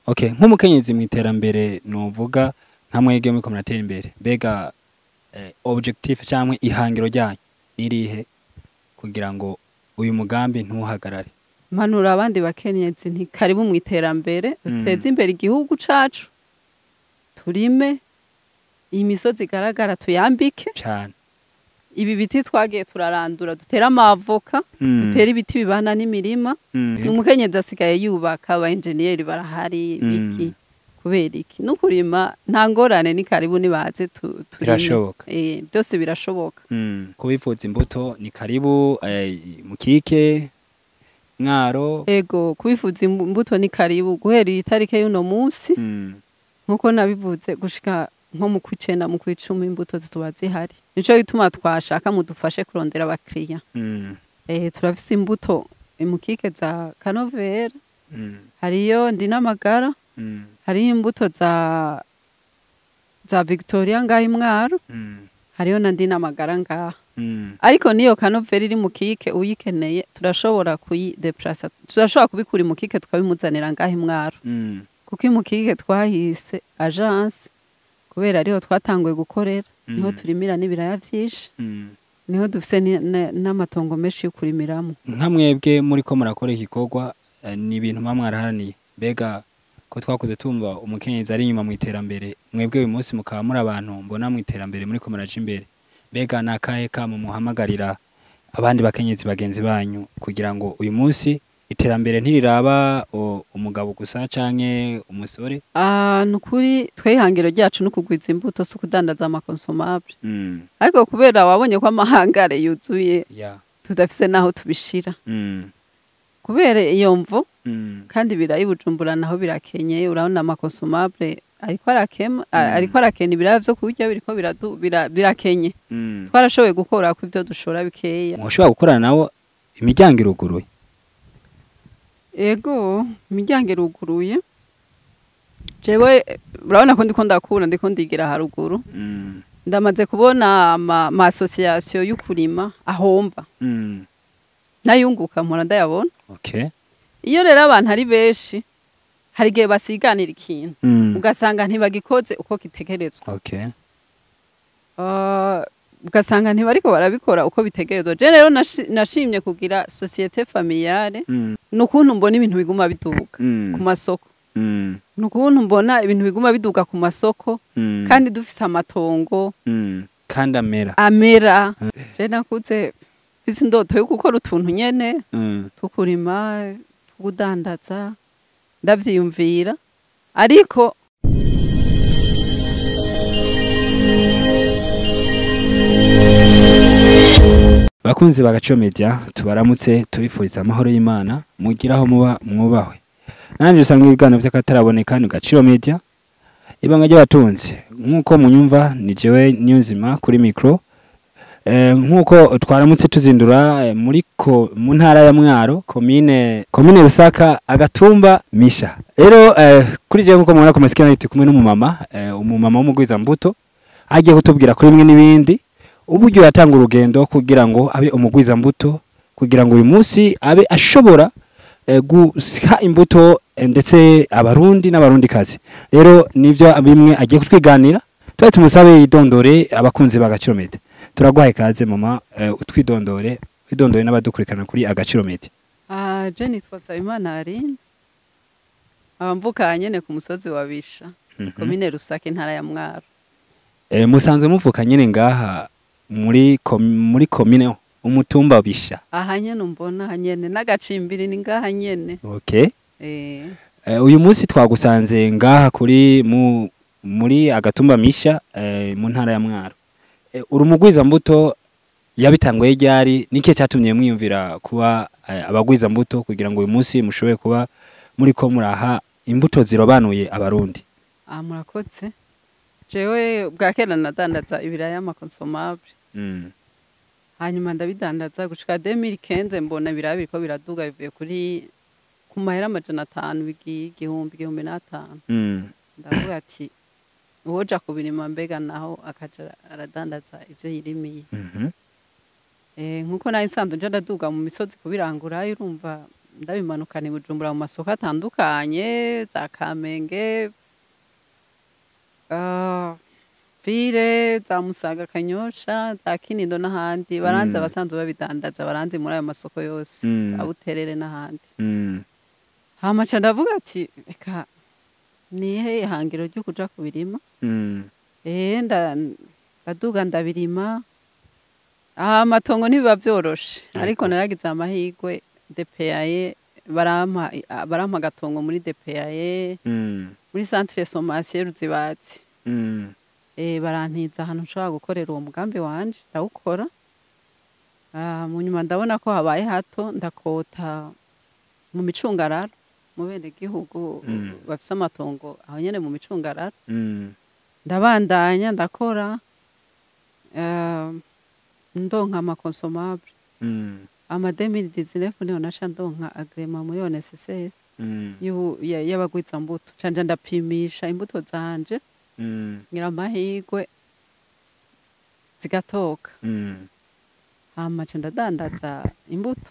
Okay, nk'umukenyezi mu iterambere nuvuga nka mwebwe muriko muratera imbere, mbega objectif cyangwa ihangiro ryanyu nirihe kugira ngo uyu mugambi ntuhagarare? Mpanura abandi bakenyezi nti karibu mu iterambere, duteze imbere igihugu cacu, turime iyi misozi igaragara tuyambike cane. Ibi biti twagiye turarandura, dutere amavoka, dutere ibiti bibana n'imirima. Umukenyezi asigaye yubaka, aba enjeniyeri barahari, biki kubera iki no kurima nta ngorane, ni karibu nibaze turime. Birashoboka. Byose birashoboka. Kubifuza imbuto ni karibu, mukike Mwaro. Ego, kubifuza imbuto ni karibu guhera iyi tariki y'uno munsi, nkuko nabivuze, gushika nko mu kw'icenda, mu kw'icumi imbuto zituba zihari. Nico gituma twashaka mudufashe kurondera abakiriya. Turafise imbuto imukike za kanovera, hariyo ndi n'amagara, hariyo imbuto za Victoria ngaha imwaro, hariyo na ndi n'amagara ngaha. Ariko niyo kanovera iri mu kike, uyikeneye turashobora kuyideplasa, turashobora kubikura mu kike tukabimuzanira ngaha imwaro, kuko imukike twahise agence kubera ariho twatanguye gukorera, niho turimira n'ibiraya vyinshi, niho dufise n'amatongo menshi yo kurimiramo. Nka mwebwe muriko murakora igikorwa, ni ibintu muba mwaraharaniye. Mbega ko twakuze tumva umukenyezi ari inyuma mu iterambere, mwebwe uyu munsi mukaba muri abantu mbona mu iterambere muriko muraja imbere, mbega ni akahe kamo muhamagarira abandi bakenyezi bagenzi banyu kugira ngo uyu munsi iterambere ntiriraba umugabo gusa canke umusore? Ah, nukuri twe ihangiro ryacu no kugwiza imbuto, si ukudandaza ama consommables. Ariko kubera wabonye ko amahangare yuzuye, tudafise naho tubishira, kubera iyo mvo. Kandi ibirayi Bujumbura naho birakenye, urabona ama consommables ariko arakema, ariko arakena, ibiraya vyo kurya biriko birakenye. Twarashoboye gukora ku ivyo dushora bikeya. Mushobora gukorana nabo, imiryango iruguruye. Ego, imiryango iruguruye. Jewe urabona ko ndiko ndakura, ndiko ndigira haruguru. Ndamaze kubona ama association y'ukurima ahomba, nayunguka mpora ndayabona. Iyo rero abantu ari benshi, hari igihe basiganira ikintu, ugasanga ntibagikoze uko gitegerezwa. Ugasanga ntibariko barabikora uko bitegerezwa. Je rero nashimye kugira société familiale, nukuntu mbona ibintu biguma biduga ku masoko, nukuntu mbona ibintu biguma biduga ku masoko, kandi dufise amatongo. Kandi amera. Amera. Je nakuze mfise indoto yo gukora utuntu nyene, tukurima, tukudandaza, ndavyiyumvira ariko. Bakunzi ba Gaciro Media, tubaramutse, tubifuriza amahoro y'Imana, mugiraho muba mwubahwe. Nanje usanga ibiganiro vy'akataraboneka ni Gaciro Media, ibanga ry'abatunzi. Nk'uko munyumva, ni jewe Niyonzima kuri micro. Nk'uko twaramutse tuzindura muri ko mu ntara ya Mwaro, komine Rusaka, agatumba Misha. Rero kuri jewe, nkuko mubona ku masikina, turi kumwe n'umumama, umumama w'umugwiza mbuto, agiye kutubwira kuri bimwe n'ibindi, uburyo yatanga urugendo kugira ngo abe umugwiza mbuto, kugira ngo uyu munsi abe ashobora guha imbuto ndetse abarundi n'abarundikazi. Rero nivyo bimwe agiye kutwiganira. Tuba tumusabe yidondore abakunzi ba Agaciro Media. Turaguhaye kaze mama, utwidondore, widondore n'abadukurikirana kuri Agaciro Media. Ah, je nitwa Nsabimana Aline, nkaba mvuka nyene ku musozi wa Bisha, komine Rusaka, intara ya Mwaro. Musanzwe muvuka nyene ngaha muri komine, umutumba Bisha? Aha nyene umbona, aha nyene n'agacimbiri ni ngaha nyene. Uyu munsi twagusanze ngaha kuri muri agatumba Misha, mu ntara ya Mwaro. Uri umugwiza mbuto, yabitanguye ryari? Niki cyatumye mwiyumvira kuba abagwiza mbuto kugira ngo uyu munsi mushobore kuba muriko muraha imbuto zirobanuye abarundi? Ah, murakoze. Jewe bwa kera nadandaza ibiraya, ama consommables. Hanyuma ndabidandaza gushika 2015, mbona ibiraya biriko biraduga, bivuye kuri ku mahera 500 bigiye 1000, 1500. Ndavuga ati uwoja kubirima mbega naho akaja aradandaza ivyo yirimiye. Nkuko nari nsanzwe nja ndaduga mu misozi kubirangura, urumva. Ndabimanukana i Bujumbura mu masoko atandukanye, za Kamenge, Vire, za Musaga, Kanyosha, za Kinindo n'ahandi. Baranzi abasanzwe babidandaza, baranzi muri ayo masoko yose, za Buterere n'ahandi. Hama ca ndavuga ati reka nihe ihangiro ryo kuja kubirima. Ndaduga ndabirima. Amatongo ntibiba vyoroshe, ariko naragize amahirwe, DPAE barampa agatongo muri DPAE, muri centre sommation Ruzibazi. Barantiza ahantu nshobora gukorera uwo mugambi wanje, ndawukora. Mu nyuma ndabona ko habaye hato, ndakota mu micungararo, mu benegihugu bafise amatongo aho nyene mu micungararo. Ndabandanya ndakora, ndonka ama consommables. Ama 2019 niho naca ndonka agrément muri ONSS y'abagwizambuto, canja ndapimisha imbuto zanje, ngira amahirwe zigatoka. Hama ca ndadandaza imbuto.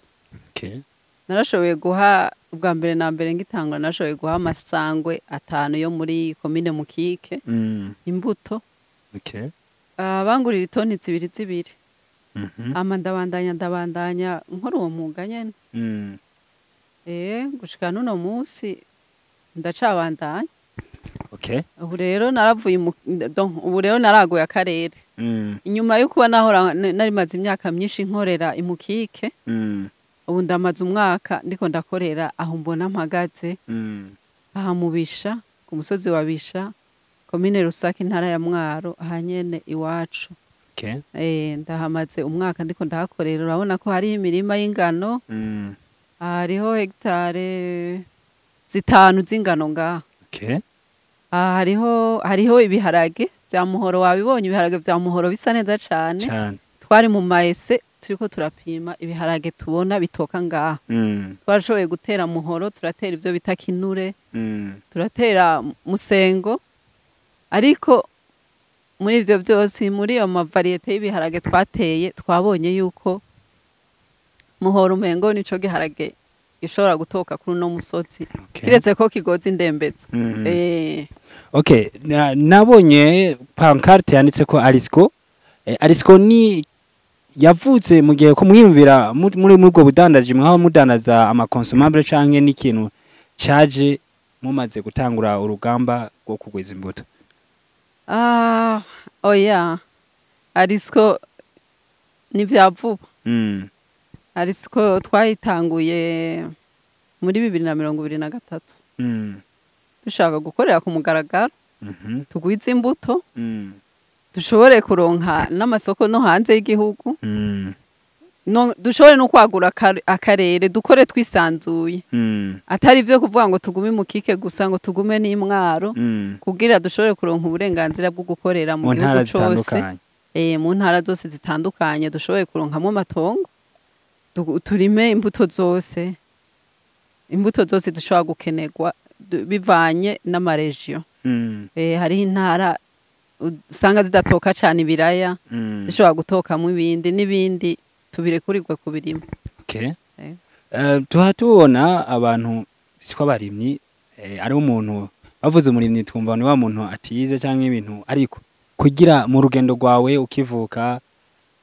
Narashoboye guha ubwa mbere na mbere ngitangura, narashoboye guha amasangwe 5 yo muri komine Mukike imbuto. Bangurira itoni zibiri zibiri. Hama ndabandanya nkora uwo mwuga nyene. Gushika n'uno musi ndacabandanya. Ubu rero naravuye donc ubu rero naraguye akarere. Inyuma yo kuba nahora narimaze imyaka myinshi nkorera i Mukike, ubu ndamaze umwaka ndiko ndakorera aho mbona mpagaze, aha mu Bisha, ku musozi wa Bisha, komine Rusaka, intara ya Mwaro, aha nyene iwacu. Ndahamaze umwaka ndiko ndahakorera. Urabona ko hariho imirima y'ingano, hariho hegitare 5 z'ingano ngaha. Hariho ibiharage vya muhoro, wabibonye ibiharage vya muhoro bisa neza cane. Twari mu maese turiko turapima ibiharage tubona bitoka ngaha. Twarashoboye gutera muhoro, turatera ivyo bita kinure, turatera musengo, ariko muri ivyo vyose, muri ayo ma variétés y'ibiharage twateye, twabonye yuko muhoro umengo nico giharage gishobora gutoka kuri uno musozi, kiretse ko kigoza indembezo. Okay, nabonye pancarte yanditse ko Arisco. Arisco ni yavutse mu gihe ko mwiyumvira muri ubwo budandaji mwaho mudandaza ama consommables, canke n'ikintu caje mumaze gutangura urugamba rwo kugwiza imbuto? Oya, Arisco ni vya vuba. Arisco twayitanguye muri 2023, dushaka gukorera ku mugaragaro, tugwize imbuto, dushobore kuronka n'amasoko no hanze y'igihugu, dushobore no kwagura akarere, dukore twisanzuye, atari ivyo kuvuga ngo tugume mu Kike gusa, ngo tugume n'Imwaro, kugira dushobore kuronka uburenganzira bwo gukorera mu mu ntara gihugu cose, zitandukanye. Mu ntara zose zitandukanye dushobore kuronkamwo amatongo, turime imbuto zose, imbuto zose zishobora gukenerwa bivanye n'ama régions. Hariho intara usanga zidatoka cane ibiraya, zishobora gutokamwo ibindi n'ibindi, tubirekurirwe kubirima. Tuha tubona abantu bitwa abarimyi, ari umuntu bavuze umurimyi twumva ni wa muntu atize canke ibintu, ariko kugira mu rugendo rwawe ukivuka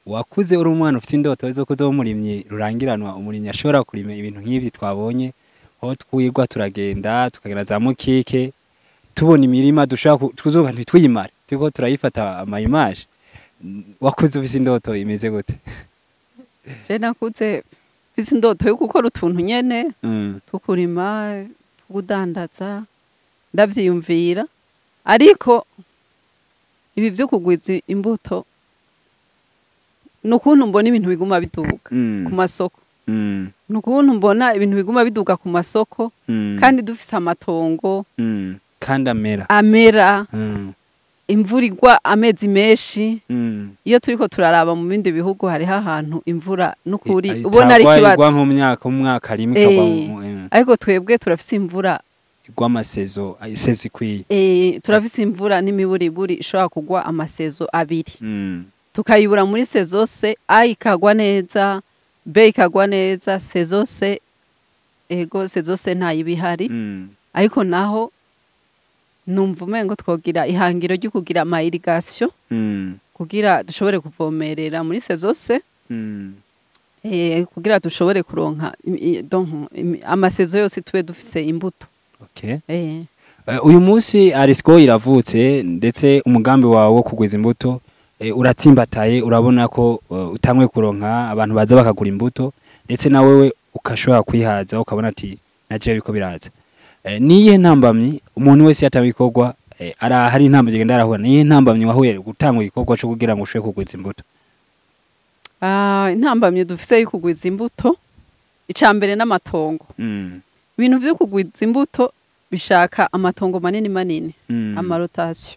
wakuze uri umwana ufite indoto zo kuzoba umurimyi rurangiranwa, umurimyi ashobora kurima ibintu nk'ivyi twabonye aho twirwa turagenda tukagera za Mukike, tubona imirima dushobora tuzoga ntituyimare turiko turayifata ama image. Wakuze ufise indoto imeze gute? Je nakuze mfise indoto yo gukora utuntu nyene, tukurima, tukudandaza, ndavyiyumvira, ariko ibi vyo kugwiza imbuto ni ukuntu mbona ibintu biguma biduga ku masoko, ni ukuntu mbona ibintu biguma biduga ku masoko, kandi dufise amatongo Kandi amera. Amera, imvura igwa amezi menshi. Iyo turiko turaraba mu bindi bihu hariho ahantu imvura n'ukuri ubona ari Itagwa, igwa ikibazo. nko mu myaka, mu mwaka rimwe ikagwa Ariko twebwe turafise imvura. Igwa ama saisons, saison ikwiye. Turafise imvura n'imiburiburi ishobora kugwa ama saisons 2, tukayibura muri saison C, A ikagwa neza, B ikagwa neza, saison C. Ego, saison C ntayibihari, ariko naho numva umengo twogira ihangiro ryo kugira ama irrigation kugira dushobore kuvomerera muri saison C, kugira dushobore kuronka donc ama saison yose tube dufise imbuto. Uyu munsi Arisco iravutse, ndetse umugambi wawe wo kugwiza imbuto uratsimbataye. Urabona ko utangwe kuronka abantu baza bakagura imbuto, ndetse na wewe ukashobora kwihaza, ukabona ati naje biko biraza. Niyihe ntambamyi umuntu wese yataba igikorwa ara hari intambamyi genda arahura? Niyihe ntambamyi wahuye gutanga igikorwa cyo kugira ngo ushobore kugwiza imbuto? Intambamyi dufise yo kugwiza imbuto, ica mbere n'amatongo. Ibintu vyo kugwiza imbuto bishaka amatongo manini manini, ama rotation.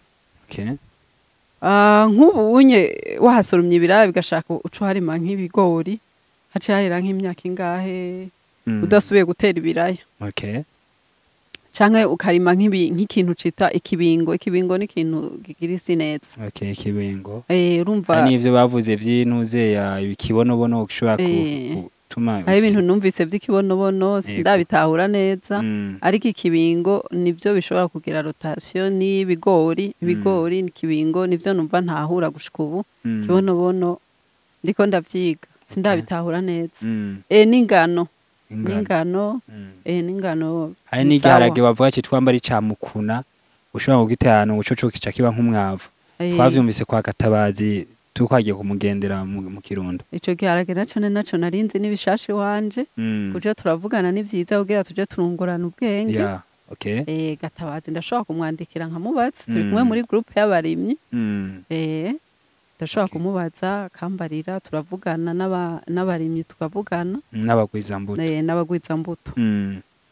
Nk'ubu unye wahasoromye ibiraya, bigashaka uca uharima nk'ibigori, haciye hahera nk'imyaka ingahe udasubiye gutera ibiraya, canke ukarima nk'ikintu cita ikibingo. Ikibingo ni ikintu kigira isi neza. Okay, ikibingo. Urumva. Hari n'ivyo bavuze vy'intuze ya ikibonobono ushobora gutuma. Hari ibintu numvise vy'ikibonobono, sindabitahura neza, ariko ikibingo nivyo bishobora kugira rotation n'ibigori. Ibigori n'ikibingo nivyo numva ntahura gushika ubu. Kibonobono ndiko ndavyiga, sindabitahura neza. N'ingano. Ingano. N'ingano. N'ingano. Hari ni n'igiharage sawa. bavuga citwa mbari ca mukuna, ushobora kugitera ahantu uco kica kiba nk'umwavu. Twavyumvise kwa Gatabazi tukwagiye kumugendera mu Kirundo. Ico giharage naco ni naco narinzi n'ibishasha iwanje. Kuja turavugana ni vyiza kugira tuje turungurana ubwenge. Yeah, okay. Gatabazi ndashobora kumwandikira nkamubaza, turi kumwe muri groupe y'abarimyi. Ndashobora kumubaza akambarira, turavugana n'abarimyi tukavugana. N'abagwizambuto. N'abagwizambuto.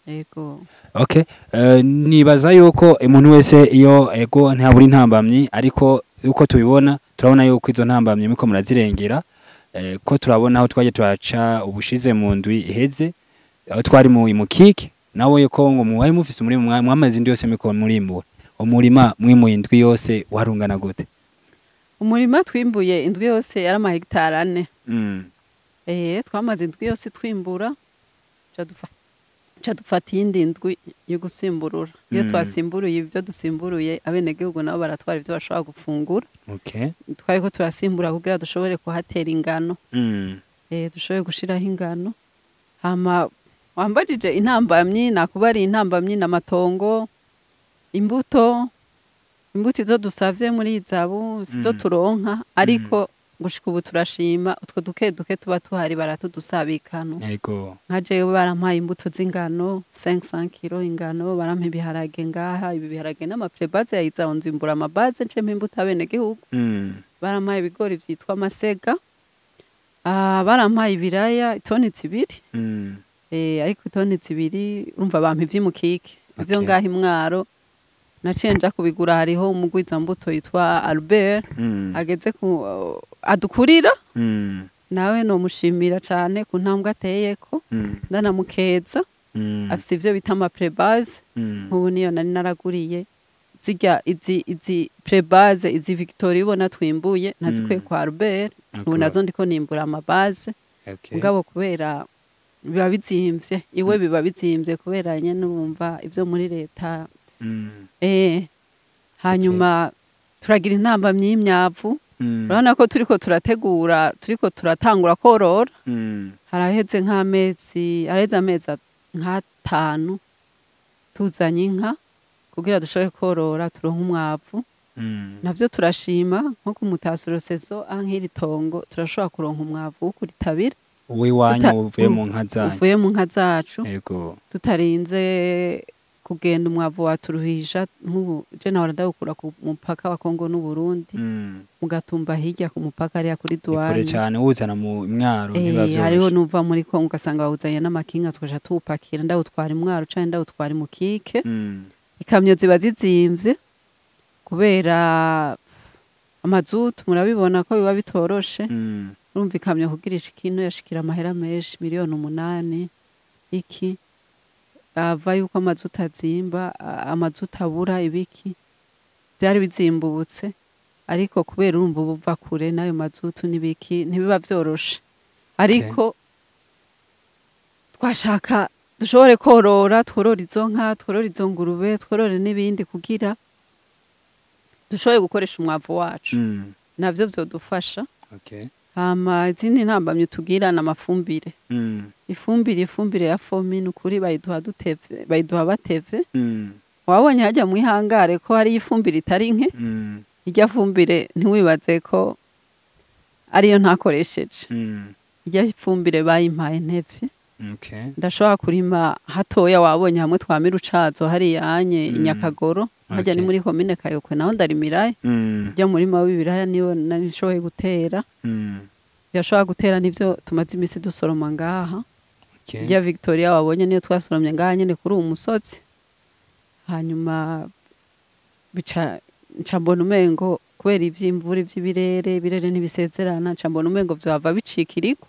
Yego. Okay. Nibaza yuko umuntu wese iyo ego ntabura intambamyi, ariko uko tubibona turabona yuko izo ntambamyi muriko murazirengera, ko turabona aho twaje turaca ubushize mu ndwi iheze, aho twari mu imukike nawe ko ngo mwari mufise umurima mwamaze indwi yose muriko murimbura umurima, mwimuye indwi yose warungana gute? Umurima twimbuye indwi yose yari amahegitari 4. Twamaze indwi yose twimbura, ca dufata iyindi ndwi yo gusimburura. Iyo twasimburuye ibyo dusimburuye, abenegihugu nabo baratwara ibyo bashobora gufungura. Twariko turasimbura kugira dushobore kuhatera ingano. Dushobore gushiraho ingano. Hama wambajije intambamyi, nakuba ari intambamyi n'amatongo, imbuto izo dusavye muri izabu sizo turonka, ariko gushika ubu turashima utwo duke duke tuba tuhari baratudusabikano. Nka jewe barampaye imbuto z'ingano 500 kilo ingano, barampa ibiharage ngaha, ibi biharage n'ama pré-base ya izabu, nzimbura ama base nce mpa imbuto abenegihugu. Barampaye ibigori vyitwa amasega, barampaye ibiraya itoni 2. Ariko itoni 2 urumva bampa ivy'imukike ivyo ngaha imwaro naciye nja kubigura. Hariho umugwizambuto yitwa Albert ageze ku adukurira, nawe nomushimira cane ku ntambwe ateyeko, ndanamukeza. Afise ivyo bita ama pré-base. Nk'ubu niyo nari naraguriye zirya izi pré-base, izi Victoria ubona twimbuye nazikuye kwa Albert. Ubu nazo ndiko nimbura ama base, mugabo kubera biba bizimvye iwe, biba bizimvye kubera nyene urumva ivyo muri leta. Hanyuma turagira intambamyi y'imyavu. Urabona ko turiko turategura, turiko turatangura korora. Haraheze nk'amezi, haraheze amezi nk'atanu tuzanye inka kugira dushobore korora turonke umwavu. Navyo turashima, nko ku mutasuro saison nk'iri tongo turashobora kuronka umwavu wo kuritabira. Uwiwanyu uvuye mu nka zanyu. Uvuye mu nka zacu, tutarinze kugenda umwavu waturuhisha. Nk'ubu je nahora ndawukura ku mupaka wa Kongo n'Uburundi, mu Gatumba hirya ku mupaka hariya kuri Ni kure douane. cyane, uwuzana mu Mwaro ntibiba Hariho vyoroshe. nuva muri Kongo ugasanga bawuzanye n'amakinga, tukaja tuwupakira, ndawutwara imwaro canke ndawutwara imukike. Ikamyo ziba zizimvye kubera amazutu, murabibona ko biba bitoroshe. Urumva ikamyo kugira ishike ino yashikira amahera menshi, miliyoni 8 iki, ava yuko amazutu azimba, amazutu abura, ibiki byari bizimbutse, ariko kubera urumva uba uva kure n'ayo mazutu n'ibiki ntibiba vyoroshe, ariko twashaka Dushobore korora, tworore izo nka, tworore izo ngurube, tworore n'ibindi kugira dushobore gukoresha umwavu wacu. Navyo vyodufasha. Hama izindi ntambamyi tugira ni amafumbire. Ifumbire ya FOMI ni ukuri bayiduha dutevye, bayiduha batevye. Wabonye hajya mu ihangare ko hari ifumbire itari nke. Irya fumbire ntiwibaze ko ariyo ntakoresheje. Irya fumbire bayimpaye ntevye. Ndashobora kurima hatoya, wabonye hamwe twamira ucazo hariya anye Inyakagoro, hajya ni muri komine Kayokwe, naho ndarimirayo. Urya murima w'ibiraya niwo nari nshoboye gutera. Ndashobora gutera nivyo tumaze imisi dusoroma ngaha. Irya Victoria wabonye niyo twasoromye ngaha nyene kuri uwu musozi. Hanyuma bica nca mbona umengo kubera ivy'imvura, ivy'ibirere, ibirere ntibisezerana, nca mbona umengo vyohava bicika iriko.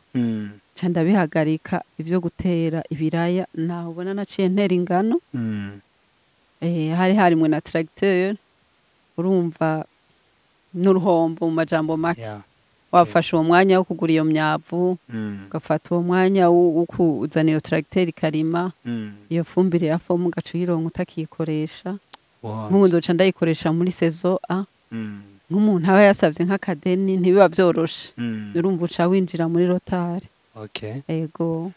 Nca ndabihagarika ivyo gutera ibiraya, naho ubona naciye ntera ingano. Hari harimwe na tracteur, urumva n'uruhombo mu majambo make. Wafashe uwo mwanya wo kugura iyo myavu, ugafata uwo mwanya wo kuzana iyo tracteur ikarima, iyo fumbire ya FOMI ugaca uyironka utakiyikoresha. Nk'ubu nzoca ndayikoresha muri saison A. Nk'umuntu aba yasavye nk'akadeni ntibiba vyoroshe. Urumva uca winjira muri retard. Ego.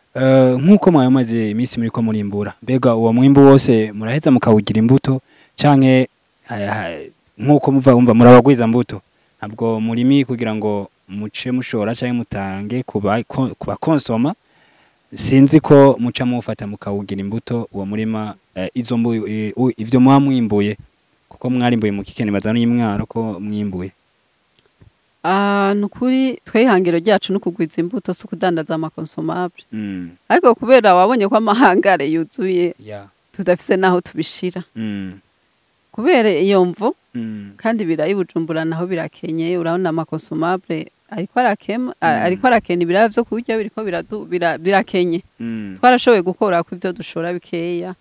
Nk'uko mwari mumaze iminsi muriko murimbura, mbega uwo mwimbu wose muraheza mukawugira imbuto, canke nk'uko muva wumva murabagwiza mbuto, ntabwo murimi kugira ngo muce mushora canke mutange ku bakonsoma? Sinzi ko muca mufata mukawugira imbuto uwo murima, izo ivyo muba mwimbuye, kuko mwarimbuye mu kike, nibaza n'imwaro ko mwimbuye. Ah, nukuri twe ihangiro ryacu no kugwiza imbuto si ukudandaza ama consommables. Ariko kubera wabonye ko amahangare yuzuye, tudafise naho tubishira. Kubera iyo mvo, kandi ibirayi Bujumbura naho birakenye, urabona ama consommables ariko arakema, ariko arakena, ibiraya vyo kurya biriko birakenye. Twarashoboye gukora ko ivyo dushora bikeya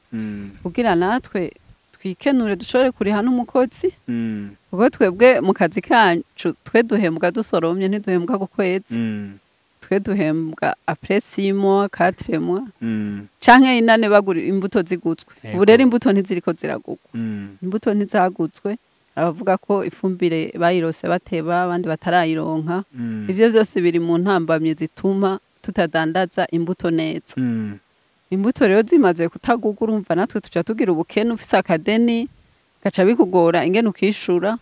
kugira natwe twikenure, dushobore kuriha n'umukozi, kuko twebwe mu kazi kacu twe duhembwa dusoromye, ntiduhembwa ku kwezi. Twe duhembwa après 6 mois, 4 mois, canke inane bagura imbuto ziguzwe. Ubu rero imbuto ntiziriko ziragurwa. Imbuto ntizaguzwe, abavuga ko ifumbire bayirose bateba, abandi batarayironka. Ivyo vyose biri mu ntambamye zituma tutadandaza imbuto neza. Imbuto rero zimaze kutagurwa, urumva natwe tuca tugira ubukene. Ufise akadeni gaca bikugora ingene ukishura,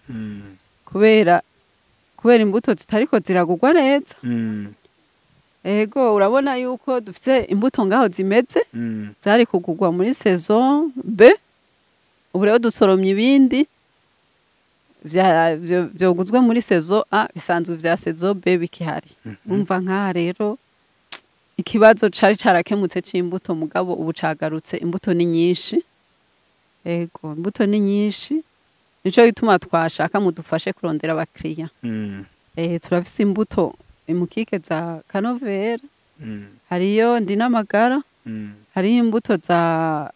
kubera imbuto zitariko ziragurwa neza. Ego, urabona yuko dufise imbuto ngaho zimeze, zari kugurwa muri saison B. Ubu rero dusoromye ibindi vyoguzwe muri saison A, bisanzwe vya saison B bikihari. Urumva nkaha rero ikibazo cari carakemutse c'imbuto, mugabo ubu cagarutse. Imbuto ni nyinshi, ego, imbuto ni nyinshi, nico gituma twashaka mudufashe kurondera abakiriya. Turafise imbuto imukike za kanovera, hariyo ndi n'amagara, hariyo imbuto za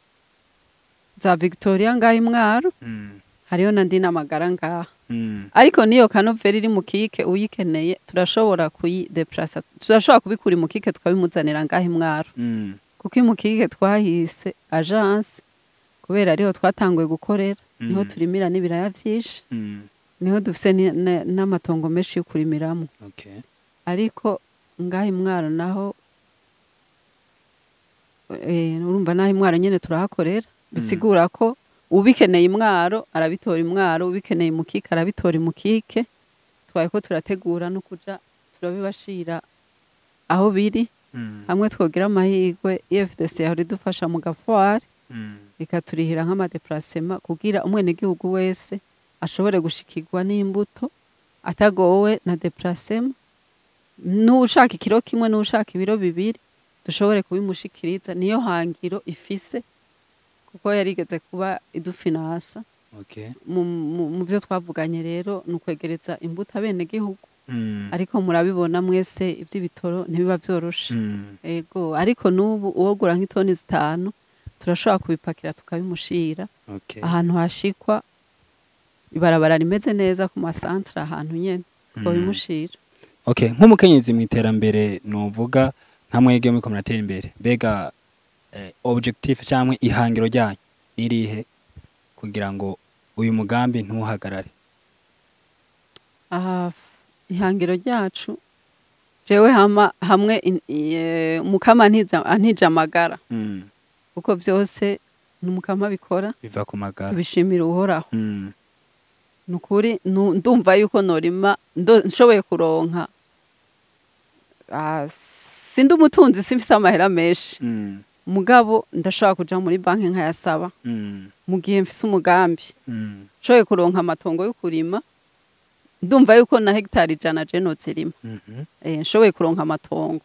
Victoria ngaha imwaro, hariyo na ndi n'amagara ngaha. Ariko niyo kanovera iri mu kike, uyikeneye turashobora kuyideplasa, turashobora kubikura mu kike tukabimuzanira ngaha imwaro, kuko imukike twahise agence kubera ariho twatanguye gukorera, niho turimira n'ibiraya vyinshi, niho dufise n'amatongo menshi yo kurimiramo. Ariko ngaha imwaro naho, urumva naho imwaro nyene turahakorera, bisigura ko ubikeneye imwaro arabitora imwaro, ubikeneye imukike arabitora imukike. Twaye ko turategura no kuja turabibashira aho biri. Hamwe twogira amahirwe, IFDC yahora idufasha mu gafwari, ikaturihira nk'ama déplacements kugira umwenegihugu wese ashobore gushikirwa n'imbuto atagowe na déplacement. N'ushaka ikiro kimwe, n'ushaka ibiro 2, dushobore kubimushikiriza. Niyo hangiro ifise, kuko yarigeze kuba idufinansa. Mu byo twavuganye rero ni ukwegereza imbuto abenegihugu. Ariko murabibona mwese iby'ibitoro ntibiba vyoroshe. Ego, ariko n'ubu uwogura nk'itoni 5 turashobora kubipakira tukabimushira ahantu hashikwa, ibarabara rimeze neza, ku masantere, ahantu nyene twobimushira. Okay, nk'umukenyezi mu iterambere, novuga nka mwebwe muriko muratera imbere, mbega Objectif cyangwa ihangiro ryanyu nirihe kugira ngo uyu mugambi ntuhagarare? Aha, ihangiro ryacu, jewe hama hamwe Umukama antije amagara, kuko byose ni Umukama bikora. Biva ku magara. Tubishimira Uhoraho. Nukuri ndumva yuko norima nshoboye kuronka, sindi umutunzi, simfise amahera menshi, mugabo ndashobora kuja muri banki nkayasaba mu gihe mfise umugambi. Nshoboye kuronka amatongo yo kurima, ndumva yuko na hegitari 100 je nozirima. Nshoboye kuronka amatongo,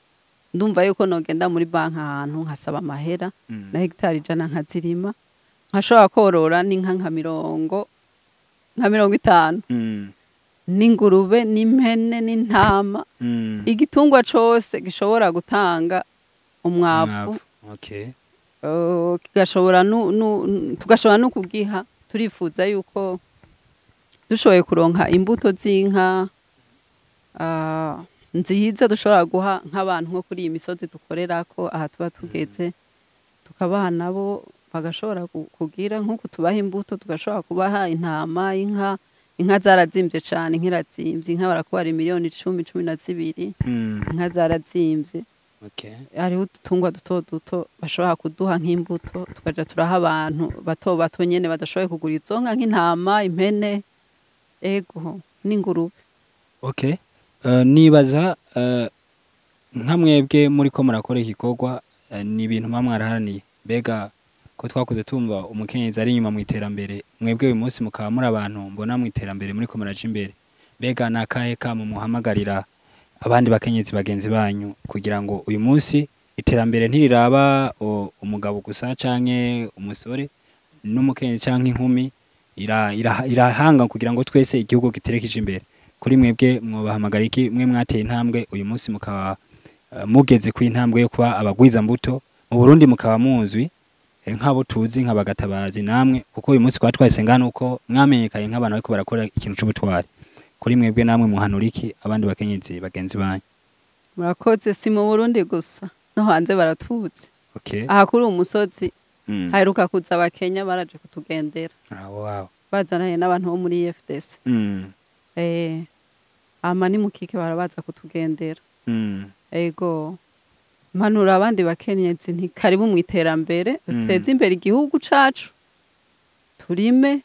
ndumva yuko nogenda muri banki ahantu nkasaba amahera, na hegitari 100 nkazirima, nkashobora korora n'inka nka 50, n'ingurube n'impene n'intama, igitungwa cose gishobora gutanga umwavu. Okay. Kigashobora tugashobora no kugiha. Turifuza yuko dushoboye kuronka imbuto z'inka nziza dushobora guha nk'abantu nko kuri iyi misozi dukorerako aha tuba tugeze, tukabaha nabo bagashobora kugira nk'uko tubaha imbuto, tugashobora kubaha intama, inka. Inka zarazimvye cane, inka irazimvye, inka barakubara miliyoni 10, 12. Inka zarazimvye. Hariho udutungwa duto duto bashobora kuduha nk'imbuto, tukaja turaha abantu bato bato nyene badashoboye kugura izo nka, nk'intama, impene, ego, n'ingurube. Okay. Nibaza nka mwebwe muriko murakora igikorwa, ni ibintu muba mwaraharaniye. Mbega ko twakuze tumva umukenyezi ari inyuma mu iterambere, mwebwe uyu munsi mukaba muri abantu mbona mu iterambere muriko muraja imbere, mbega ni akahe kamo muhamagarira abandi bakenyezi bagenzi banyu kugira ngo uyu munsi iterambere ntiriraba umugabo gusa canke umusore n'umukenyezi canke inkumi, irahanga kugira ngo twese igihugu giterekeje imbere? Kuri mwebwe mwobahamagara iki, mwe mwateye intambwe uyu munsi mukaba mugeze ku intambwe yo kuba abagwiza mbuto mu Burundi, mukaba muzwi nk'abo tuzi nk'abagatabazi namwe, kuko uyu munsi kwa twese ngana uko mwamenyekanye nk'abantu bariko barakora ikintu c'ubutwari? Kuri mwebwe namwe muhanura iki abandi bakenyezi bagenzi banyu? Murakoze. Si mu Burundi gusa, no hanze baratuzi. Aha kuri uwu musozi haheruka kuza Abakenya, baraje kutugendera, bazananye n'abantu bo muri FDC. Ama ni mukike barabaza kutugendera. Ego, mpanura abandi bakenyezi nti karibu mu iterambere, duteze imbere igihugu cacu, turime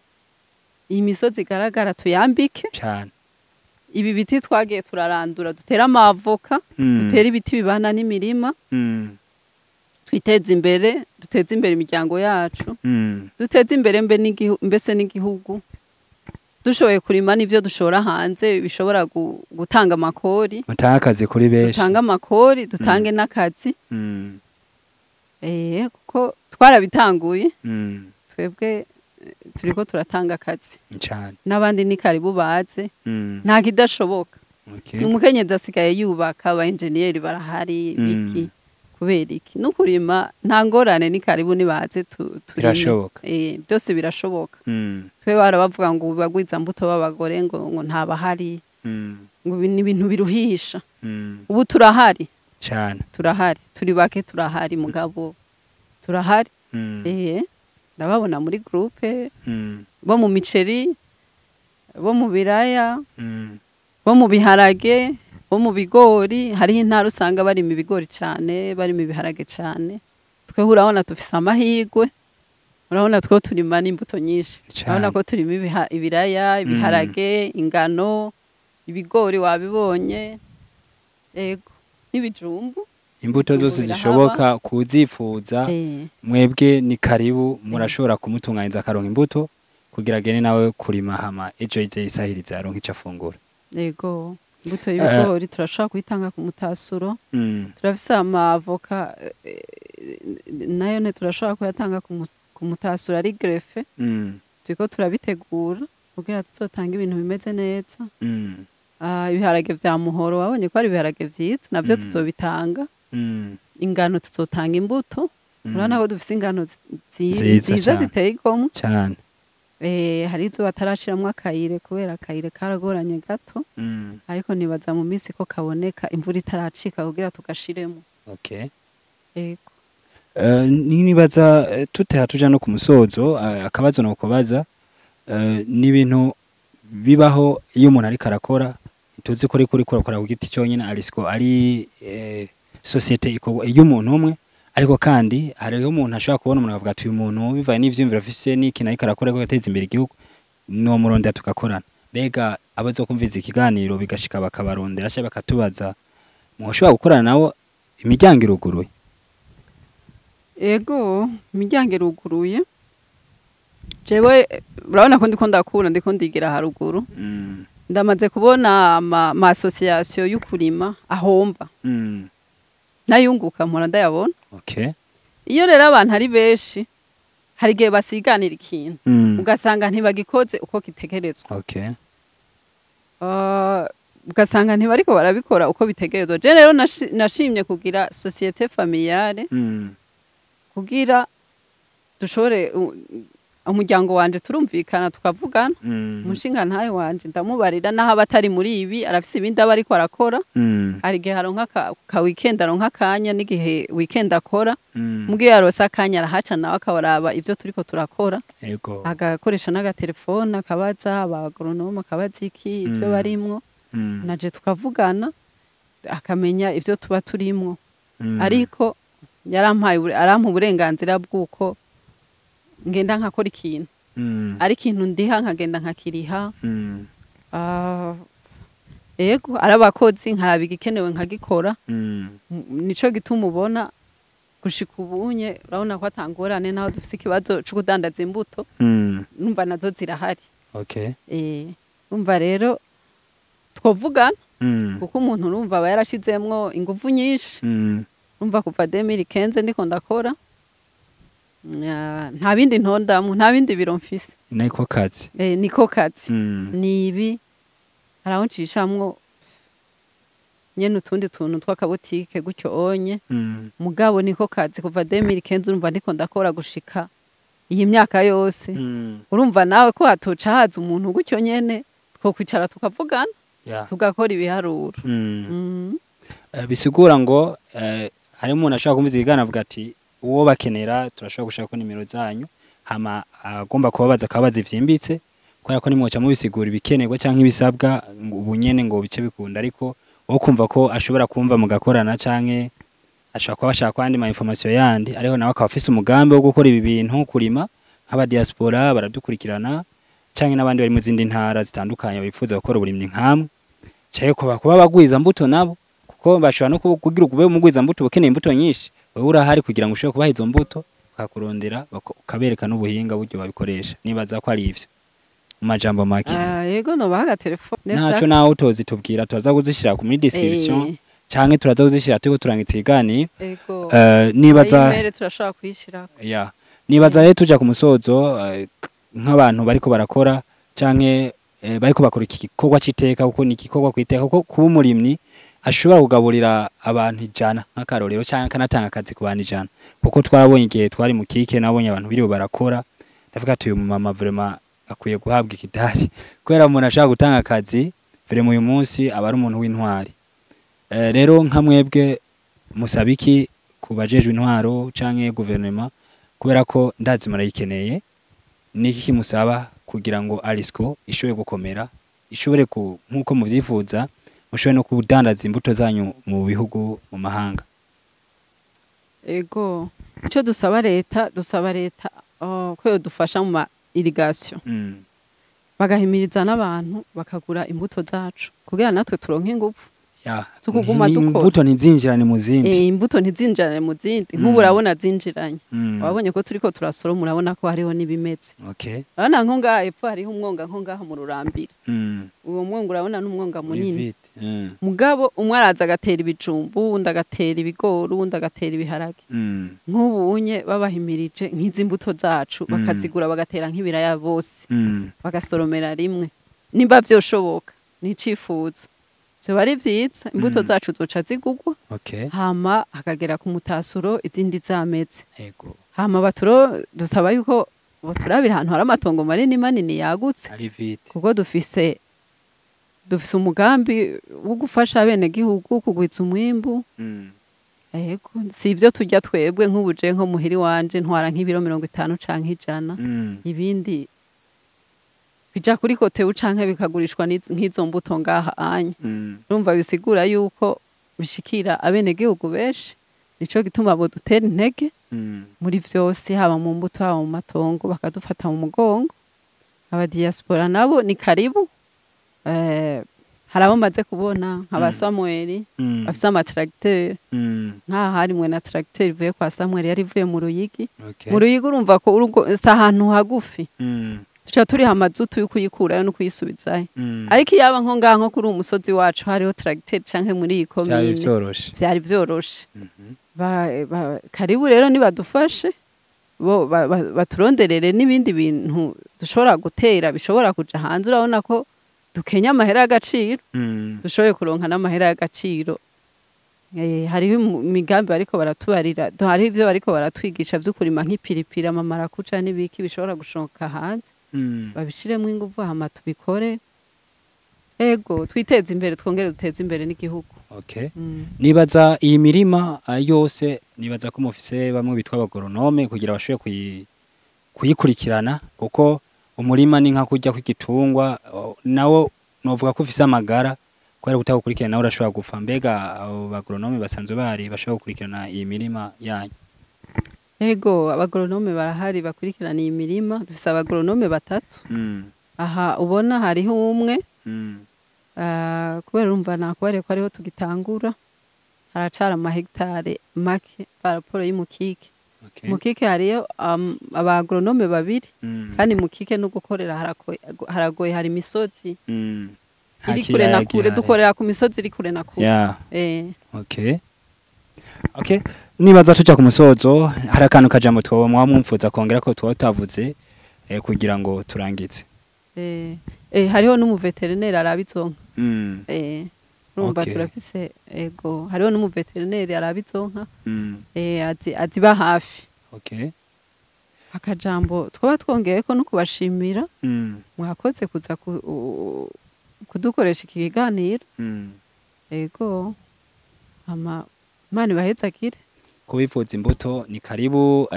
iyi misozi igaragara, tuyambike Cane. ibi biti twagiye turarandura, dutere amavoka, dutere ibiti bibana n'imirima, twiteze imbere, duteze imbere imiryango yacu, duteze imbere mbese n'igihugu. Dushoboye kurima n'ivyo dushora hanze bishobora gutanga amakori. Mutange akazi kuri benshi. Dutange amakori, dutange n'akazi. Kuko twarabitanguye. Twebwe turiko turatanga akazi. Cane. N'abandi ni karibu baze. Nta kidashoboka. Umukenyezi asigaye yubaka, aba enjeniyeri barahari, biki, kubera iki no kurima nta ngorane? Ni karibu, nibaze turime. Birashoboka. Byose birashoboka. Twe barabavuga ngo bagwiza mbuto b'abagore ngo ntabahari, ngo ibi ni ibintu biruhisha. Ubu turahari. Cane. Turahari, turi bake, turahari, mugabo turahari. Ndababona muri groupe, bo mu miceri, bo mu biraya, bo mu biharage, bo mu bigori. Hariho intara usanga barima ibigori cane, barima ibiharage cane. Tweho urabona dufise amahirwe, urabona two turima n'imbuto nyinshi. Cane. Urabona ko turima ibiraya, ibiharage, ingano, ibigori wabibonye, ego, n'ibijumbu. Imbuto zose Ibijumbu zishoboka kuzifuza, mwebwe ni karibu, murashobora kumutunganyiriza akaronka imbuto kugira agende nawe kurima, hama ejo ize yisahirize aronke ico afungura. Ego, imbuto y'ibigori turashobora kuyitanga ku mutasuro. Turafise amavoka, nayo ne turashobora kuyatanga ku mutasuro ari greffé. Turiko turabitegura kugira tuzotange ibintu bimeze neza. Ibiharage vya muhoro wabonye ko ari ibiharage vyiza, navyo tuzobitanga. Ingano tuzotanga imbuto. Urabona ko dufise ingano Nziza nziza cane. ziteye igomwe. Cane. Hari izo batarashiramwo akayire kubera akayire karagoranye gato, ariko nibaza mu minsi ko kaboneka imvura itaracika kugira tugashiremo. Ego. Nibaza tutera tuja no ku musozo, akabazo no kubaza, ni ibintu bibaho iyo umuntu ariko arakora, tuzi ko ariko kurakora ku giti cyonyine, arisiko ari société ikorwa iyo umuntu umwe, ariko kandi hariho umuntu ashobora kubona umuntu akavuga ati uyu muntu bivaye n'ivyiyumviro afise n'ikintu ariko arakora ko gateza imbere igihugu, no murondera tugakorana. Mbega abazokumviza ikiganiro bigashika bakabarondera cyangwa bakatubaza, mushobora gukorana nabo, imiryango iruguruye? Ego, imiryango iruguruye. Jewe urabona ko ndiko ndakura, ndiko ndigira haruguru. Ndamaze kubona ama association y'ukurima ahomba. Nayunguka mpora ndayabona. Okay. Iyo rero abantu ari benshi, hari igihe basiganira ikintu, ugasanga ntibagikoze uko gitegerezwa. Okay. Ugasanga ntibariko barabikora uko bitegerezwa. Je rero nashimye kugira société familiale kugira dushobore umuryango wanje turumvikana tukavugana. Umushinga ntayo wanje ndamubarira, naho aba atari muri ibi arafise ibindi aba ariko arakora. Hari igihe aronka ka weekend, aronka akanya, n'igihe weekend akora. Mugihe yaronse akanya arahaca nawe akabaraba ivyo turiko turakora. Ego. Agakoresha n'agatelefone akabaza aba agronome, akabaza iki ivyo barimwo. Naje tukavugana akamenya ivyo tuba turimwo. Ariko yarampaye arampa uburenganzira bw'uko ngenda nkakora ikintu. Ari ikintu ndiha nkagenda nkakiriha. Ego, ari abakozi nkaraba igikenewe nkagikora. Nico gituma ubona gushika ubunye urabona ko atangorane, naho dufise ikibazo co kudandaza imbuto. Numva nazo zirahari. Okay. Umva rero twovugana kuko umuntu urumva aba yarashizemwo inguvu nyinshi. Umva kuva 2015 ndiko ndakora. Nta bindi ntondamwo, nta bindi biro mfise. Niko kazi. Niko kazi. Ni ibi haraho ncishamwo nyene utundi tuntu tw'akabutike gutyo onye. Mugabo niko kazi kuva 2015, urumva ndiko ndakora gushika iyi myaka yose. Urumva nawe ko hatoca haza umuntu gutyo nyene, twokwicara tukavugana, tugakora ibiharuro. Bisigura ngo hari umuntu ashobora kumviza ikiganiro avuga ati uwo bakenera turashobora gushaka ko nimero zanyu, hama agomba kubabaza akababaza ivyimbitse, kubera ko nimwoca mubisigura ibikenerwa canke ibisabwa ngo ubu nyene ngo bice bikunda, ariko wo kumva ko ashobora kumva mugakorana canke ashobora kuba ashaka kwandi ma information yandi, ariho nawe akaba afise umugambi wo gukora ibi bintu, kurima, nk'aba diaspora baradukurikirana canke n'abandi bari mu zindi ntara zitandukanye bifuza gukora uburimyi nkamwe, canke kuba bagwiza mbuto nabo, kuko bashobora no kugira ube umugwiza mbuto ukeneye imbuto nyinshi, wewe urahari kugira ngo ushobore kubaha izo mbuto, ukakurondera ukabereka n'ubuhinga buryo babikoresha. Nibaza ko ari ivyo mu majambo make. Yego, nobaha agatelefone. Ntaco nawe utozitubwira, turaza kuzishira muri description canke turaza kuzishira turiko turangitsa ikiganiro. Ego. Nibaza Email turashobora kuyishirako. Ya. Nibaza rero tuja ku musozo, nk'abantu bariko barakora canke bariko bakora iki gikorwa c'iteka, kuko ni igikorwa kwiteka, kuko kuba umurimyi ashobora kugaburira abantu 100 nk'akarorero, canke akanatanga akazi ku bantu 100, kuko twarabonye igihe twari mu kike, nabonye abantu biriwe barakora, ndavuga ati uyu mama vraiment akwiye guhabwa ikidari, kubera umuntu ashaka gutanga akazi vraiment uyu munsi aba ari umuntu w'intwari. Rero nka mwebwe musaba iki ku bajejwe intwaro canke guverinoma, kubera ko ndazi murayikeneye? Niki kimusaba kugira ngo Alisco ishobore gukomera, ishobore nkuko muvyifuza, mushobore no kudandaza imbuto zanyu mu bihugu mu mahanga? Ego, ico dusaba leta, dusaba leta ko yodufasha mu ma irrigation. Bagahimiriza n'abantu bakagura imbuto zacu kugira natwe turonke ingufu. Tukuguma dukora. Imbuto ntizinjirane mu zindi. Imbuto ntizinjirane mu zindi. Nk'ubu urabona zinjiranye. Wabonye ko turiko turasoroma, urabona ko hariho n'ibimeze. Okay. Urabona nko ngaha hepfo hariho umwonga, nko ngaha mu Rurambira. Uwo mwonga urabona n'umwonga munini. Mugabo umwe araza agatera ibijumbu, uwundi agatera ibigori, uwundi agatera ibiharage. Nk'ubu unye babahimirije nk'izi mbuto zacu bakazigura bagatera nk'ibiraya bose. Bagasoromera rimwe. Nimba vyoshoboka, ni icifuzo. Vyoba ari vyiza, imbuto zacu zoca zigugwa. Okay. Hama hakagera ku mutasuro izindi zameze. Ego. Hama dusaba yuko baturabira ahantu hari amatongo manini manini yagutse. Ari vite. Kuko dufise umugambi wo gufasha abenegihugu kugwiza umwimbu. Yego, si ibyo turya twebwe nk'ubuje nko muhiri wanje ntwara nk'ibiro 50 canke 100. Ibindi bija kuri kotebu canke bikagurishwa nk'izo mbuto ngaha anya. Urumva bisigura yuko bishikira abenegihugu benshi, nico gituma bo dutera intege muri vyose, haba mu mbuto haba mu matongo, bakadufata mu mugongo. Aba diaspora nabo ni karibu. Hari abo maze kubona nk'aba Samuel bafise ama tracteur, nkaha harimwe na tracteur ivuye kwa Samuel, yari ivuye mu Ruyigi. Mu Ruyigi urumva ko urugo si ahantu hagufi, tuca turiha amazutu yo kuyikurayo no kuyisubizayo. Ariko iyaba nko ngaha nko kuri uwo musozi wacu hariho tracteur canke muri iyi Byari komine, vyoroshe. Vyari vyoroshe. Karibu rero nibadufashe bo baturonderere n'ibindi bintu dushobora gutera bishobora kuja hanze. Urabona ko dukenya amahera y'agaciro, dushoboye kuronka n'amahera y'agaciro. Hariho imigambi bariko baratubarira, hariho ivyo bariko baratwigisha vyo kurima nk'ipiripiri, amamarakuca n'ibiki bishobora gushoka hanze. Babishiremwo inguvu hama tubikore, ego twiteze imbere, twongere duteze imbere n'igihugu. Okay. Nibaza iyi mirima yose, nibaza ko mufise bamwe bitwa abagoronome kugira bashobore kuyikurikirana, kuko umurima ni nka kurya kw'igitungwa, nawo novuga ko ufise amagara, kubera kutawukurikirana nawe urashobora gupfa. Mbega abo bagoronome basanzwe bahari bashobora gukurikirana iyi mirima yanyu? Ego, abagoronome barahari bakurikirana iyi mirima. Dufise abagoronome 3. Aha ubona hariho umwe. Kubera urumva nakubariye ko ariho tugitangura, haracara amahegitare make par rapport y'Umukike. Mukike hariyo abagoronome 2. Kandi Mukike no gukorera haragoye, hari imisozi iri kure na kure, dukorera ku misozi iri kure na kure. Okay. Okay. Nibaza tuja ku musozo, hari akantu kajambo twoba mwa mwumfuza kongera ko twoba tutavuze, kugira ngo turangize. Hariho n'umuveterineri araba izo nka. Urumva turafise, ego, hariho n'umuveterineri araba izo nka. Aziba hafi. Akajambo twaba twongeye ko no kubashimira. Mwakoze kuza kudukoresha iki kiganiro. Ego. Ama Imana ibahezagire. Kubifuza imbuto ni karibu,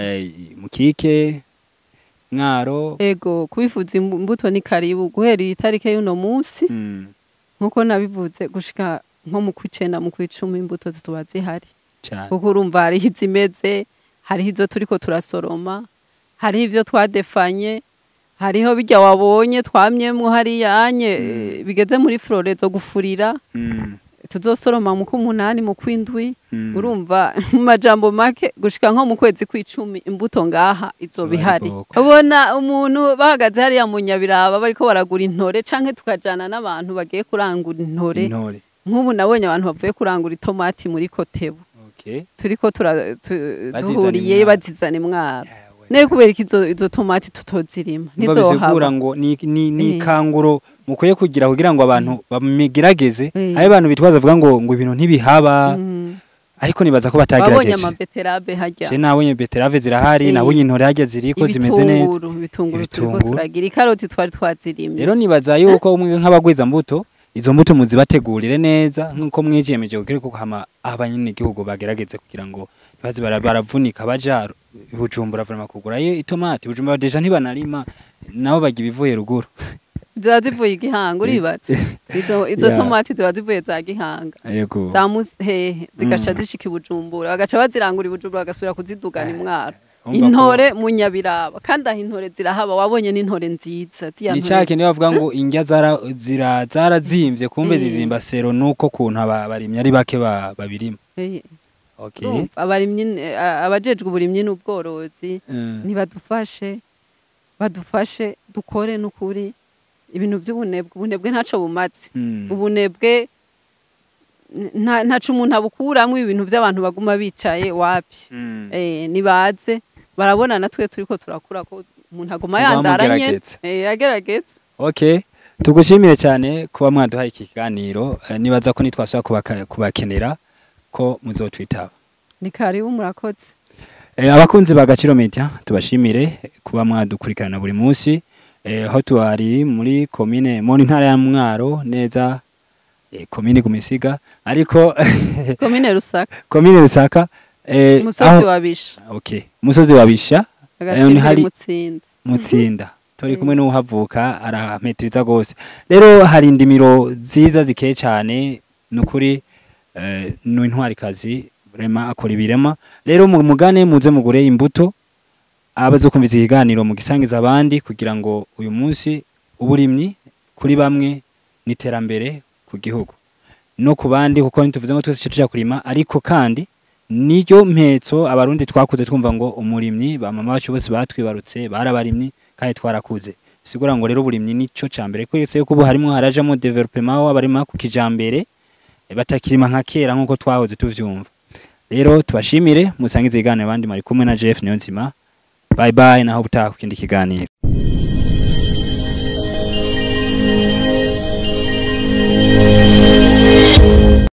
Mukike, Mwaro. Ego, kubifuza imbuto ni karibu guhera iyi tarike y'uno munsi. Nkuko nabivuze, gushika nko mu kwicenda, mu kwicumi imbuto zituba zihari. Kuko urumva hariho izimeze, hariho izo turiko turasoroma, hariho ivyo twadefanye, hariho bijya wabonye twamyemwo hariya anye, bigeze muri flore zo gufurira. Tuzosoroma mu kumunani, mu kwindwi. Urumva mu majambo make gushika nko mu kwezi kw'icumi imbuto ngaha izoba ihari. Ubona umuntu bahagaze hariya mu Nyabiraba bariko baragura intore, canke tukajana n'abantu bagiye kurangura intore. Nk'ubu nabonye abantu bavuye kurangura itomati muri Kotebu. Turiko duhuriye bazizana Imwaro. Ne kubera izo tomati tutozirima ntizohaba. Bisigura ngo ni kanguro mukwiye kugira ngo abantu bamigerageze. Hari abantu bitwaza bavuga ngo ibintu ntibihaba. Ariko nibaza ko batagerageje. Babonye ama betterave hajya. Je nabonye betterave zirahari, nabonye intore hajya ziriko zimeze neza. Ibitunguru turiko turagira, ikaroti twari twazirimye. Rero nibaza yuko umwe nk'abagwiza mbuto, izo mbuto muzibategurire neza nkuko mwijemeje kugira ko hama abanyene igihugu bagerageze kugira ngo baze baravunika baja Bujumbura vraiment kugura itomati. Bujumbura deja ntibanarima, nabo bagira ibivuye ruguru. Ziba zivuye Igihanga, uribatse. Izo tomati ziba zivuye za Gihanga. Za Muhehe zigaca zishika i Bujumbura, bagaca bazirangura i Bujumbura bagasubira kuzidugana Imwaro. Intore mu Nyabiraba, kandi aho intore zirahaba, wabonye n'intore nziza. Ni cya kintu bavuga ngo indya zarazimvye, kumbe zizimba sero nuko kuntu abarimyi ari bake babirima. Okay. Abarimyi, abajejwe uburimyi n'ubworozi nibadufashe, badufashe dukore n'ukuri. Ibintu by'ubunebwe, ubunebwe ntaco bumaze. Ubunebwe ntaco umuntu abukuramwo, ibintu by'abantu baguma bicaye wapi. Nibaze barabona natwe turiko turakura ko umuntu aguma yandaranye, agerageza. Okay. Tugushimire cyane kuba mwaduhaye iki kiganiro. Nibaza ko nitwasaba kubakenera ko muzotwitaba. Ni karibu, murakoze. Abakunzi ba Gaciro Media tubashimire kuba mwadukurikirana buri munsi. Aho tuari muri komine mu ntara ya Mwaro, neza Komine Gumisiga, ariko Komine Rusaka. Komine Rusaka, umusozi wa Bisha. Okay, umusozi wa Bisha. Agacimbiri hari- Mutsinda. Mutsinda. Turi kumwe n'uhavuka, arametiriza gose. Rero hari indimiro nziza zikeye cyane, nukuri ni intwarikazi rema, akora ibirema. Rero mu mugane muze mugure imbuto, abazokumviza ikiganiro mugisangiza abandi, kugira ngo uyu munsi uburimyi kuri bamwe n'iterambere ku gihugu no ku bandi, kuko ntituvuze ngo twese tuja kurima, ariko kandi niryo mpetso Abarundi twakuze twumva ngo umurimyi, ba mama bacu bose batwibarutse barabarimyi kandi twarakuze. Sigura ngo rero uburimyi nico ca mbere, kwese yuko ubu harimo harajamo développement w'abarima ku kijambere, batakirima nka kera nkuko twahoze tuvyumva. Rero tubashimire, musangize iganiro abandi. Mari kumwe na Jeff Niyonzima. Bye bye, naho butaha ku kindi kiganiro.